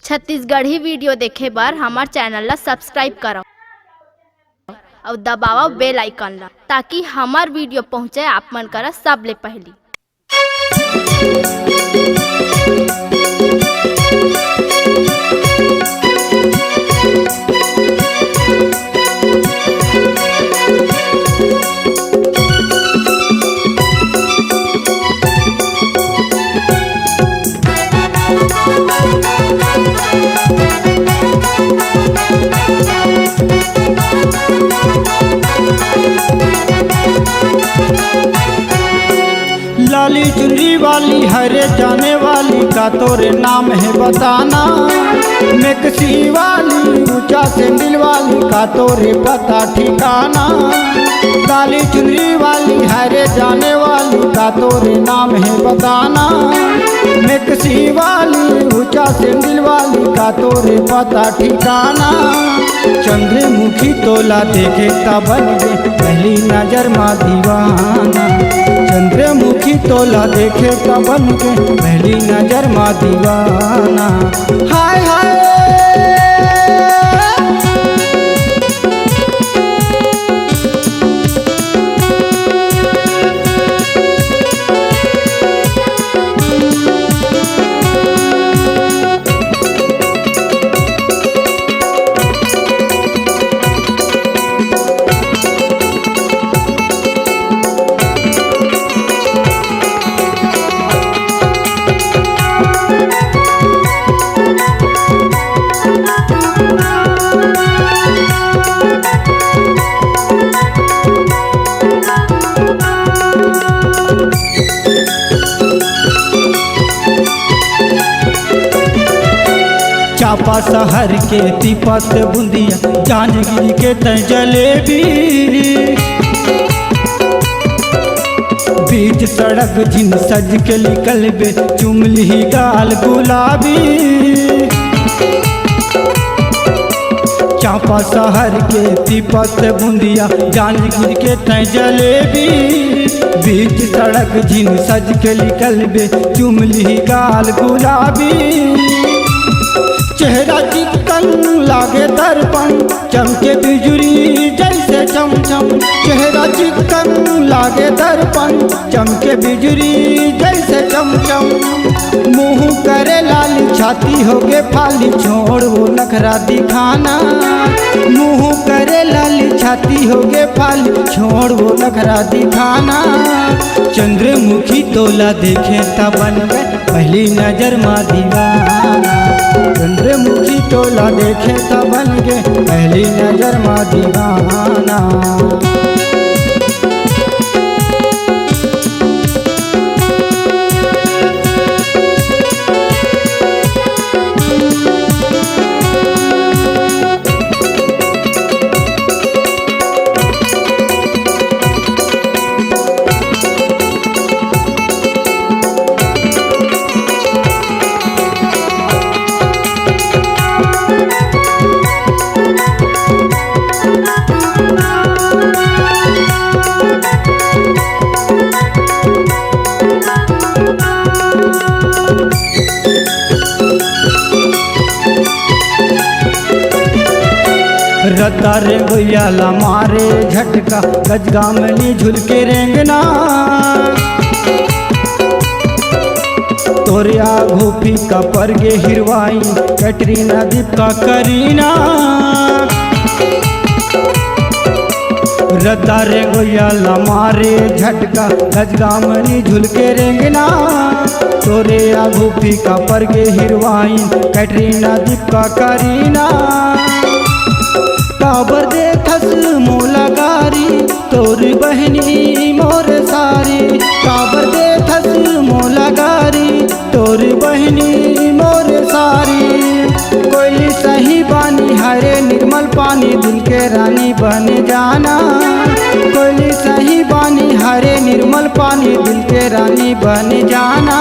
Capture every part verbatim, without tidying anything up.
Chhattisgarhi video देखे बर हमर channel ला subscribe करव अउ दबावव bell icon ला, ताकि हमर video पहुँचे आप मन करा सबले पहिली। लाली चुनरी वाली, हरे जाने वाली, का तोरे नाम है बताना। मेकसी वाली, ऊंचा सैंडल वाली, का तोरे पता ठिकाना। लाली चुनरी वाली, हरे जाने वाली, का तोरे नाम है बताना। मेकसी वाली, ऊंचा सैंडल वाली, का तोरे पता ठिकाना। चंद्रमुखी तोला देखे त बन गे पहली नजर मा दीवाना। चंद्रमुखी तोला देखे त बन गे पहली नजर मा दीवाना। हाय हाय। चांपा शहर के तिपत बुंदिया, जांजगीर के तय जलेबी। बीच सड़क झिन सज के निकलबे, चुमली गाल गुलाबी। चांपा शहर के तिपत बुंदिया, जांजगीर के तय जलेबी। बीच सड़क झिन सज के निकलबे, चुमली गाल गुलाबी। चेहरा चिक्कन लागे दर्पण, चमके बिजुरी जैसे चमचम। चेहरा चिक्कन लागे दर्पण, चमके बिजुरी जैसे चमचम। मुंह करे लाली, छाती होगे फाली, छोड़ वो नखरा दिखाना। मुंह करे लाली, छाती होगे फाली, छोड़ वो नखरा दिखाना। चंद्रमुखी तोला देखे त बन गे पहली नजर मा दीवाना। चंद्रमुखी तोला देखे त बन गे पहली नजर मा दीवाना। रद्दा रेंगोइया ला मारे झटका, गजगामनी झुलके रेंगना। तोरे आघू फीका परगे हीरोइन, कैटरीना, दीपिका, करीना। रद्दा रेंगोइया ला मारे झटका, गजगामनी झुलके रेंगना। तोरे आघू फीका परगे हीरोइन, कैटरीना, दीपिका, करीना। काबर देखस मोला गारी, तोर बहिनी मोर सारी। काबर देखस मोला गारी, तोर बहिनी मोर सारी। कोयली सही बानी हरे निर्मल पानी, दिल के रानी बन जाना। कोयली सही बानी हरे निर्मल पानी, दिल के रानी बन जाना।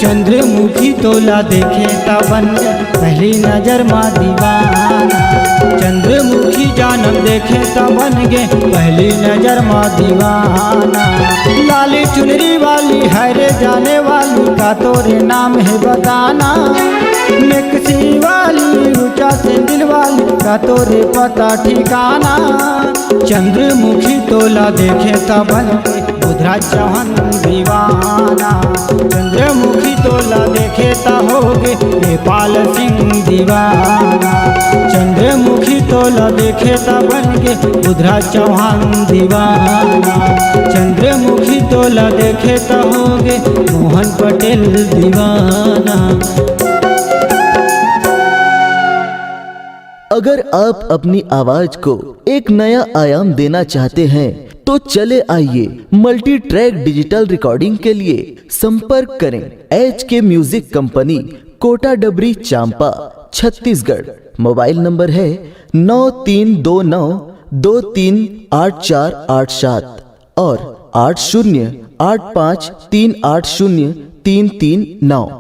चंद्रमुखी तोला देखे त बन गे पहली नजर मा दीवाना। चंद्रमुखी जानम देखे त बन गे पहली नजर मा दीवाना। लाली चुनरी वाली, हरे जाने वाली, का तोरे नाम है बताना। मेकसी तोरे पता ठिकाना, चंद्रमुखी तोला देखे त बन के बुधराज चौहान दीवाना। चंद्रमुखी तोला देखे त होगे नेपाल सिंह दीवाना। चंद्रमुखी तोला देखे त बन के बुधराज चौहान दीवाना। चंद्रमुखी तोला देखे त होगे मोहन पटेल दीवाना। अगर आप अपनी आवाज को एक नया आयाम देना चाहते हैं, तो चले आइए, मल्टी ट्रैक डिजिटल रिकॉर्डिंग के लिए संपर्क करें एच के म्यूजिक कंपनी, कोटा डबरी, चांपा, छत्तीसगढ़। मोबाइल नंबर है नौ तीन दो नौ दो तीन आठ चार आठ सात और आठ शून्य आठ पाँच तीन आठ शून्य तीन तीन नौ।